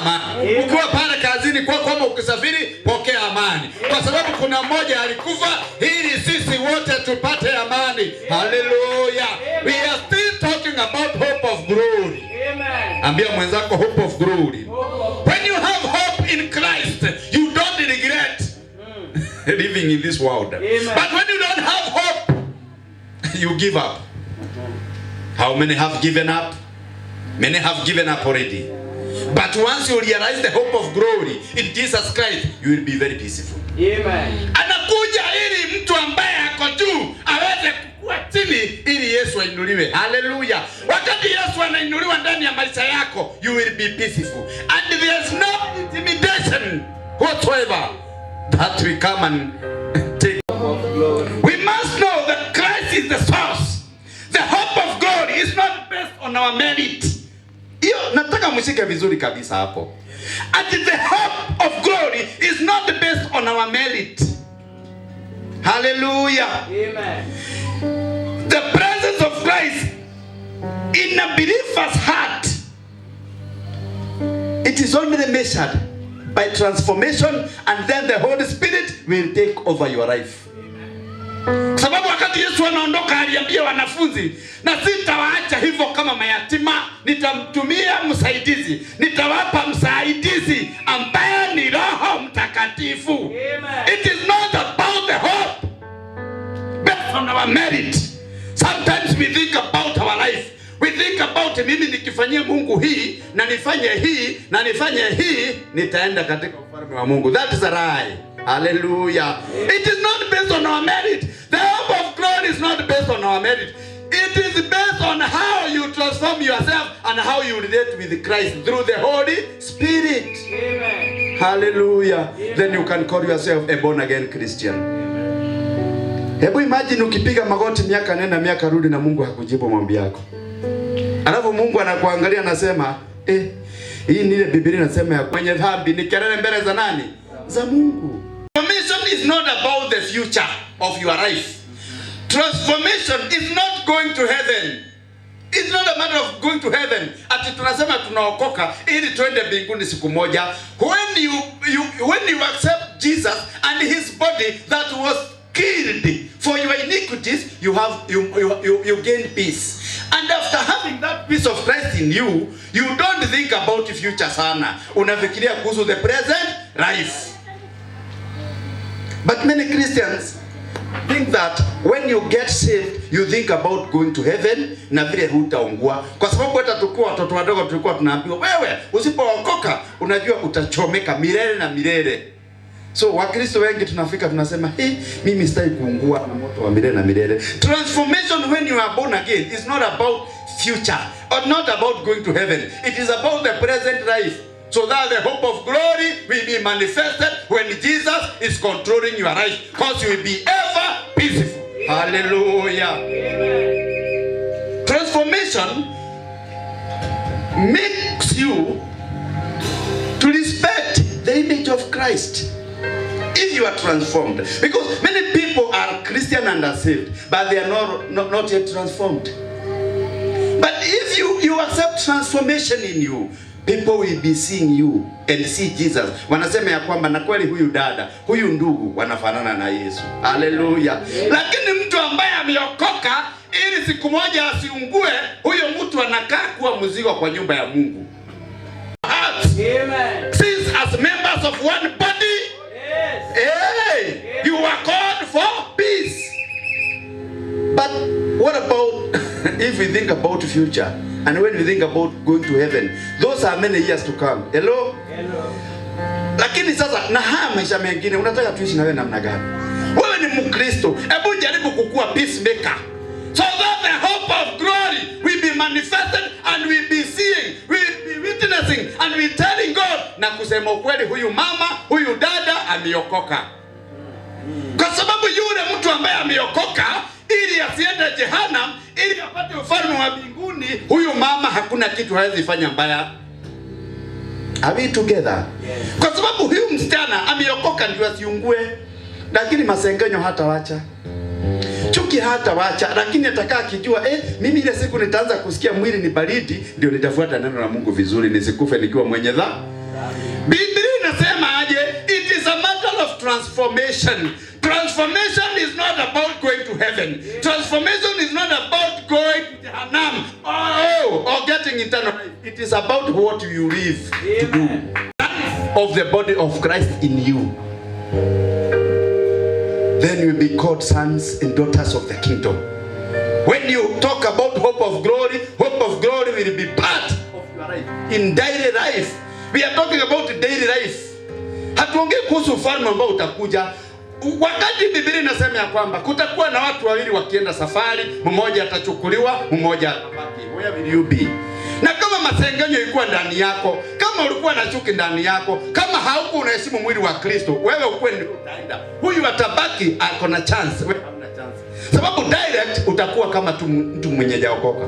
amani. Ukiwa pale kazini kwako ama ukisafiri, pokea amani, kwa sababu kuna mmoja alikufa ili sisi wote tupate amani. Haleluya! We are still talking about hope of glory. Amen. Ambia mwenzako, hope of glory. Hope of When you have hope in Christ, you don't regret living in this world. Amen. But when you don't have hope, you give up. How many have given up? Many have given up already. But once you realize the hope of glory in Jesus Christ, you will be very peaceful. Amen. Anakuja ili mtu ambaye ako juu aweze kukua chini ili Yesu ainuliwe. Haleluya! Wakati Yesu anainuliwa ndani ya maisha yako, you will be peaceful and there is no intimidation whatsoever that will come and take. Hope of glory. We must know that Christ is the source. The hope of God is not based on our merit. Hiyo nataka mshike vizuri kabisa hapo. And the hope of glory is not based on our merit. Hallelujah. Amen. The presence of Christ in a believer's heart, it is only measured by transformation, and then the Holy Spirit will take over your life. Kwa sababu wakati Yesu anaondoka aliambia wanafunzi, na sitawaacha hivyo kama mayatima, nitamtumia msaidizi, nitawapa msaidizi ambaye ni Roho Mtakatifu. Amen. It is not about the hope based on our merit. Sometimes we think about our life. We think about, mimi nikifanyia Mungu hii na nifanye hii na nifanye hii, nitaenda katika ufalme wa Mungu. That is a lie. Hallelujah. It is not based on our merit. The hope of glory is not based on our merit. It is based on how you transform yourself and how you relate with Christ through the Holy Spirit. Amen. Hallelujah. Then you can call yourself a born again Christian. Hebu imagine ukipiga magoti miaka nenda miaka rudi na Mungu hakujibu maombi yako. Alafu Mungu anakuangalia, anasema, "Eh, hii ni ile Biblia inasema ya kwenye dhambi ni kelele mbele za nani? Za Mungu." Transformation is not about the future of your life. Transformation is not going to heaven. It's not a matter of going to heaven. Ati tunasema tunaokoka ili tuende mbinguni siku moja. When you accept Jesus and his body that was killed for your iniquities, you have you you you, you gain peace. And after having that peace of Christ in you, you don't think about the future sana. Unafikiria kuhusu the present life. But many Christians think that when you get saved, you think about going to heaven na vile hutaungua, kwa sababu hata tukiwa watoto wadogo tulikuwa tunaambiwa, wewe usipookoka, unajua utachomeka milele na milele. So Wakristo wengi tunafika tunasema, "Hey, mimi sitaki kuungua na moto wa milele na milele." Transformation when you are born again is not about future or not about going to heaven. It is about the present life, so that the hope of glory will be manifested when Jesus is controlling your life, because you will be ever peaceful. Hallelujah. Amen. Transformation makes you to respect the image of Christ. If you are transformed. Because many people are Christian and are saved, but they are not yet transformed. But if you accept transformation in you, people will be seeing you and see Jesus. Wanasema ya kwamba na kweli huyu dada, huyu ndugu wanafanana na Yesu. Haleluya. Lakini mtu ambaye ameokoka ili siku moja asiungue, huyo mtu anakaa kuwa mzigo kwa nyumba ya Mungu. Hearts, Amen. since as members of one body, hey, you are called for peace. But what about if we think about future and when we think about going to heaven? Those are many years to come. Hello? Hello. Lakini sasa na haya maisha mengine, unataka tuishi na wewe namna gani? Wewe ni Mkristo, hebu jaribu kukua peacemaker, so that the hope of glory will be manifested and we'll be seeing, we'll be witnessing and we telling God na kusema ukweli, huyu mama, huyu dada ameokoka. Kwa sababu yule mtu ambaye ameokoka ili asiende jehanamu, ili apate ufalme wa mbinguni, huyu mama hakuna kitu hawezi fanya mbaya. Are we together? Yes. Kwa sababu huyu msichana ameokoka ndio asiungue, lakini masengenyo hatawacha, chuki hatawacha, lakini atakaa akijua, eh, mimi ile siku nitaanza kusikia mwili ni baridi, ndio nitafuata neno la Mungu vizuri, nisikufe nikiwa mwenye dhambi. Biblia inasema aje? It is a matter of transformation. Transformation is not about going to heaven. Transformation is not about going to Jahannam or getting eternal life. It is about what you live to do. Life of the body of Christ in you. Then you will be called sons and daughters of the kingdom. When you talk about hope of glory will be part of your life. In daily life. We are talking about daily life. Hatuongei kuhusu ufalme ambao utakuja. Wakati Biblia inasema ya kwamba kutakuwa na watu wawili wakienda safari, mmoja atachukuliwa, mmoja atabaki. Where will you be? Na kama masengenyo ilikuwa ndani yako, kama ulikuwa na chuki ndani yako, kama hauko unaheshimu mwili wa Kristo, wewe ukwe ndio utaenda. Huyu atabaki, ako na chance, wewe hamna chance. Sababu direct utakuwa kama tu mtu mwenye hajaokoka.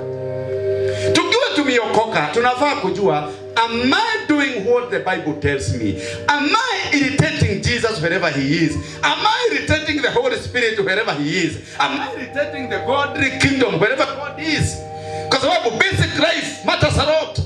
Tukiwa tumeokoka, tunafaa kujua, am I doing what the Bible tells me? Am I irritating Jesus wherever he is? Am I irritating the Holy Spirit wherever he is? Am I irritating the godly kingdom wherever God is? Kwa sababu basic life matters a lot.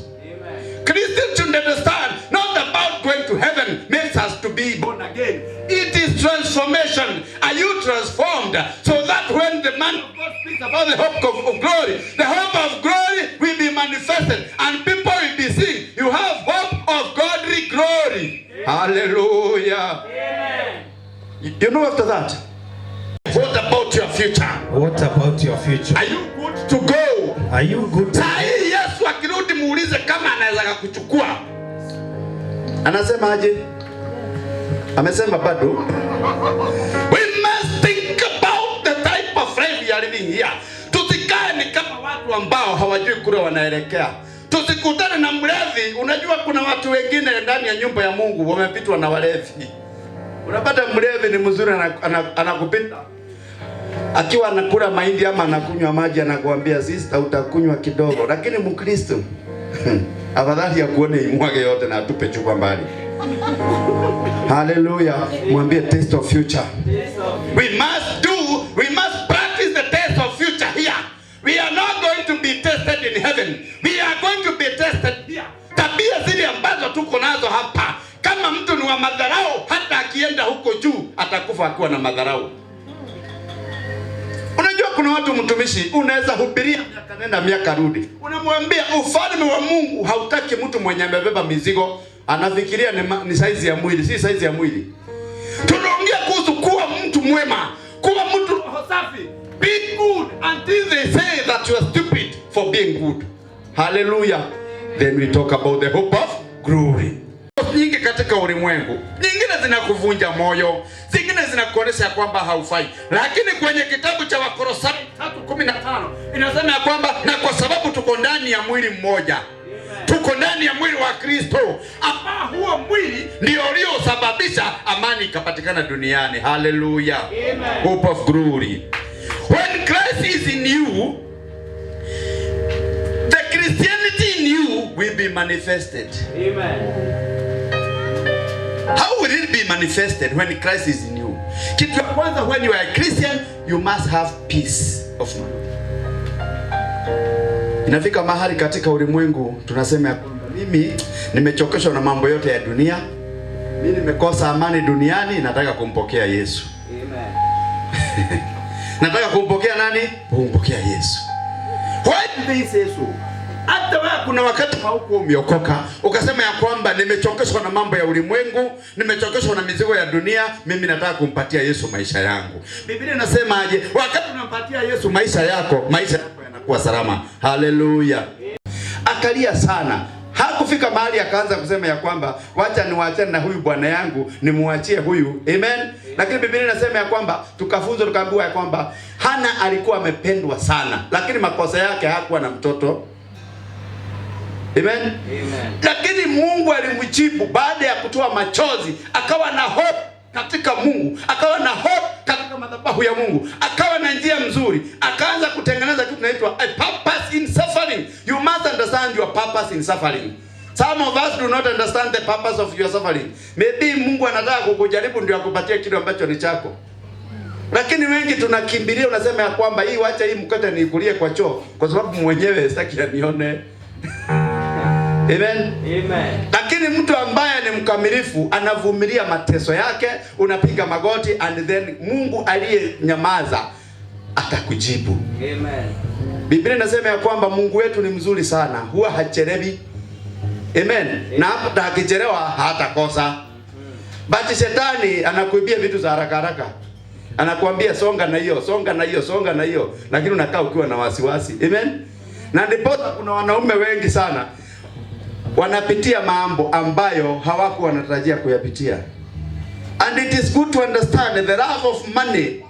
Christians should understand, not about going to heaven makes us to be born again. It is transformation. Are you transformed so that when the man of God speaks about the hope of glory, the hope of glory will be manifested and people will be seeing you have hope of godly glory. Hallelujah. Amen. You know, after that, what about your future? What about your future? Are you good to go? Are you good to Saa hii Yesu akirudi muulize kama anaweza kukuchukua. Anasema aje? Amesema bado. We must think about the type of life we are living here. Tusikae ni kama watu ambao hawajui kule wanaelekea. Tusikutane na mlevi. Unajua kuna watu wengine ndani ya nyumba ya Mungu wamepitwa na walevi. Unapata mlevi ni mzuri, anakupita akiwa anakula mahindi ama anakunywa maji, anakuambia, "Sister, utakunywa kidogo." Lakini Mkristo afadhali akuone imwage yote na atupe chupa mbali. Haleluya! Mwambie, "Taste of future." Taste of We must practice the taste of future here. We are not going to be tested in heaven. We are going to be tested here. Tabia zile ambazo tuko nazo hapa, kama mtu ni wa madharau, hata akienda huko juu atakufa akiwa na madharau. Unajua kuna watu, mtumishi, unaweza hubiria miaka nenda miaka rudi, unamwambia ufalme wa Mungu hautaki mtu mwenye amebeba mizigo, anafikiria ni saizi ya mwili. Si saizi ya mwili. Tunaongea kuhusu kuwa mtu mwema, kuwa mtu roho safi. Be good until they say that you are stupid for being good. Hallelujah. Then we talk about the hope of glory. Nyingi katika ulimwengu, nyingine zinakuvunja moyo, zingine zinakuonyesha kwamba haufai, lakini kwenye kitabu cha Wakolosai 3:15 inasema ya kwamba na kwa sababu tuko ndani ya mwili mmoja, tuko ndani ya mwili wa Kristo, ambao huo mwili ndio uliosababisha amani ikapatikana duniani. Haleluya. Amen. Hope of glory. When Christ is in you, the Christianity in you will be manifested. Amen. How will it be manifested when Christ is in you? Kitu ya kwanza, when you are a Christian, you must have peace of mind. Inafika mahali katika ulimwengu tunasema ya kwamba mimi nimechokeshwa na mambo yote ya dunia, mimi nimekosa amani duniani, nataka kumpokea Yesu. Amen. Nataka kumpokea nani? Kumpokea Yesu. Why do they say so? Hata wewe kuna wakati haukuwa umeokoka, ukasema ya kwamba nimechokeshwa na mambo ya ulimwengu, nimechokeshwa na mizigo ya dunia, mimi nataka kumpatia Yesu maisha yangu. Biblia inasema aje? Wakati unampatia Yesu maisha yako yanakuwa salama. Haleluya. Akalia sana. Hakufika mahali akaanza kusema ya kwamba wacha niwaachane na huyu bwana yangu nimuachie huyu. Amen. Lakini Biblia inasema ya kwamba tukafunzwa, tukaambiwa ya kwamba Hana alikuwa amependwa sana, lakini makosa yake hakuwa na mtoto. Amen. Amen. Lakini Mungu alimjibu baada ya kutoa machozi, akawa na hope katika Mungu, akawa na hope katika madhabahu ya Mungu, akawa na njia mzuri, akaanza kutengeneza kitu kinaitwa a purpose in suffering. You must understand your purpose in suffering. Some of us do not understand the purpose of your suffering. Maybe Mungu anataka kukujaribu ndio akupatie kitu ambacho ni chako. Lakini wengi tunakimbilia, unasema ya kwamba hii, wacha hii mkate niikulie kwa choo kwa sababu mwenyewe sitaki anione. Amen. Amen. Lakini mtu ambaye ni mkamilifu, anavumilia mateso yake, unapiga magoti and then Mungu aliyenyamaza atakujibu. Amen. Biblia inasema ya kwamba Mungu wetu ni mzuri sana, huwa hachelewi. Amen. Na hata akichelewa hatakosa. But shetani anakuibia vitu za haraka haraka. Anakuambia songa na hiyo, songa na hiyo, songa na hiyo, lakini unakaa ukiwa na wasiwasi. Amen. Na ndipo kuna wanaume wengi sana wanapitia mambo ambayo hawakuwa wanatarajia kuyapitia. And it is good to understand the love of money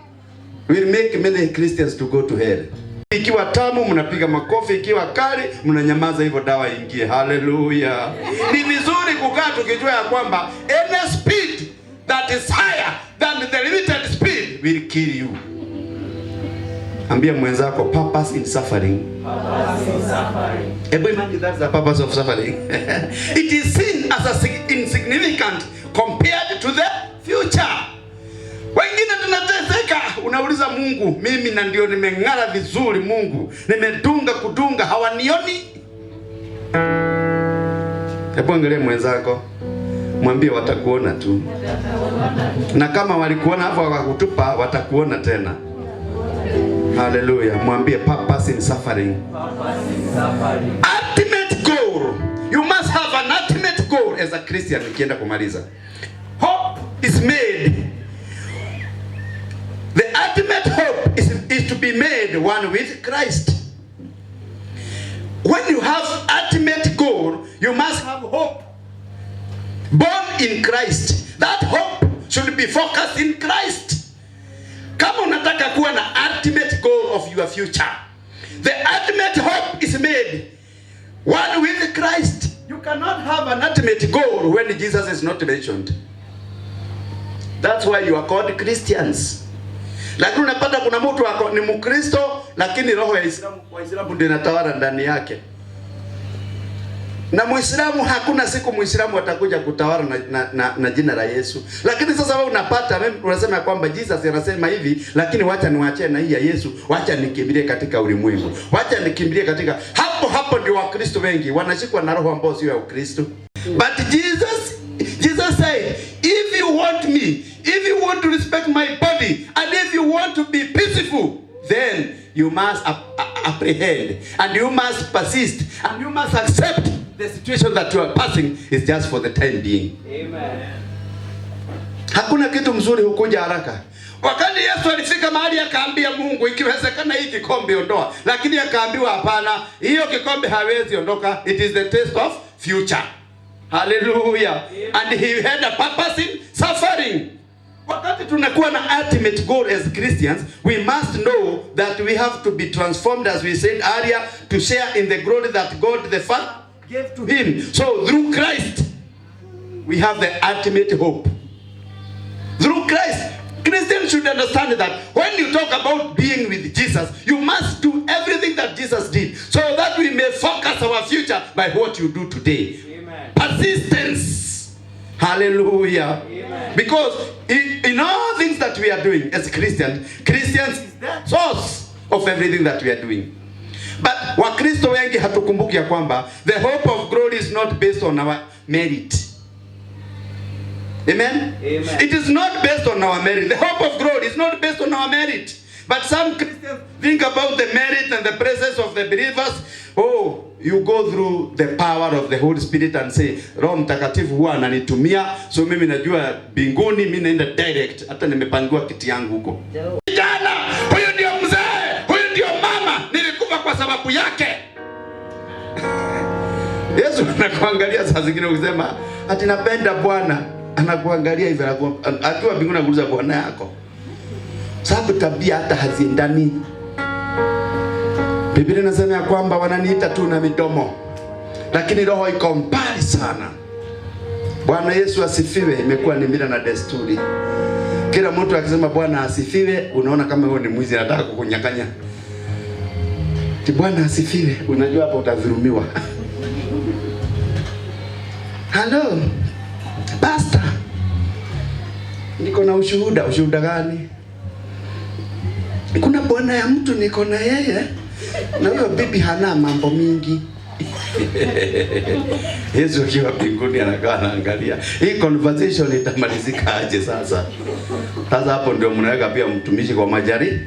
will make many Christians to go to hell. Ikiwa tamu mnapiga makofi, ikiwa kali mnanyamaza, hivyo dawa ingie. Haleluya! Ni vizuri kukaa tukijua ya kwamba any speed that is higher than the limited speed will kill you. Ambia mwenzako, purpose in suffering. Purpose in suffering. Hebu imagine, that's the purpose of suffering. It is seen as a insignificant compared to the future. Wengine tunateseka, unauliza Mungu, mimi na ndio nimeng'ara vizuri Mungu, nimedunga kudunga, hawanioni. Hebu angalia mwenzako, mwambie watakuona tu, na kama walikuona hapo wakakutupa, watakuona tena. Haleluya! Mwambie, purpose in suffering. Purpose in suffering. Ultimate goal. You must have an ultimate goal as a Christian. Nikienda kumaliza. Hope is made. The ultimate hope is to be made one with Christ. When you have ultimate goal, you must have hope. Born in Christ. That hope should be focused in Christ. Kama unataka kuwa na ultimate goal of your future, the ultimate hope is made one with Christ. You cannot have an ultimate goal when Jesus is not mentioned. That's why you are called Christians. Lakini unapata kuna mtu ako ni Mkristo, lakini roho ya Islamu, Waislamu ndio inatawala ndani yake. Na Muislamu, hakuna siku Muislamu atakuja kutawala na jina la Yesu. Lakini sasa wewe unapata, mimi unasema kwamba Jesus anasema hivi, lakini wacha niwaachie na hii ya Yesu, wacha nikimbilie katika ulimwengu. Wacha nikimbilie katika hapo hapo. Ndio Wakristo wengi wanashikwa na roho ambao sio ya Ukristo. But Jesus said, "If you want me, if you want to respect my body, and if you want to be peaceful, then you must apprehend and you must persist and you must accept the situation that you are passing is just for the time being." Amen. Hakuna kitu mzuri hukuja haraka. Wakati Yesu alifika mahali akaambia Mungu, "Ikiwezekana hii kikombe ondoa," lakini akaambiwa hapana, hiyo kikombe hawezi ondoka. It is the taste of future. Hallelujah. And he had a purpose in suffering. Wakati tunakuwa na ultimate goal as Christians, we must know that we have to be transformed, as we said earlier, to share in the glory that God the Father gave to him. So through Christ, we have the ultimate hope. Through Christ, Christians should understand that when you talk about being with Jesus, you must do everything that Jesus did so that we may focus our future by what you do today. Amen. Persistence. Hallelujah. Amen. Because in all things that we are doing as Christians, Christians is the source of everything that we are doing. But Wakristo wengi hatukumbuki ya kwamba the hope of glory is not based on our merit. Amen? Amen. It is not based on our merit. The hope of glory is not based on our merit. But some Christians think about the merit and the presence of the believers. Oh, you go through the power of the Holy Spirit and say, "Roho Mtakatifu huwa ananitumia, so mimi najua mbinguni mimi naenda direct, hata nimepangiwa kiti yangu huko." Kijana, huyu ndio mzee, huyu ndio mama, nilikufa kwa sababu yake. Yesu anakuangalia saa zingine ukisema ati napenda Bwana, anakuangalia hivi, akiwa mbinguni anakuuliza, "Bwana yako?" Sababu tabia hata haziendani. Biblia inasema ya kwamba wananiita tu na midomo, lakini roho iko mbali sana. Bwana Yesu asifiwe. Imekuwa ni mila na desturi. Kila mtu akisema Bwana asifiwe, unaona kama huyo ni mwizi anataka kukunyang'anya. Ati Bwana asifiwe, unajua hapo utadhulumiwa. Hello, pastor. Niko na ushuhuda. Ushuhuda gani? Kuna bwana ya mtu niko na yeye, na huyo bibi hana mambo mingi. Yesu akiwa mbinguni anakaa anaangalia hii conversation itamalizika aje sasa. Sasa hapo ndio mnaweka pia mtumishi kwa majari.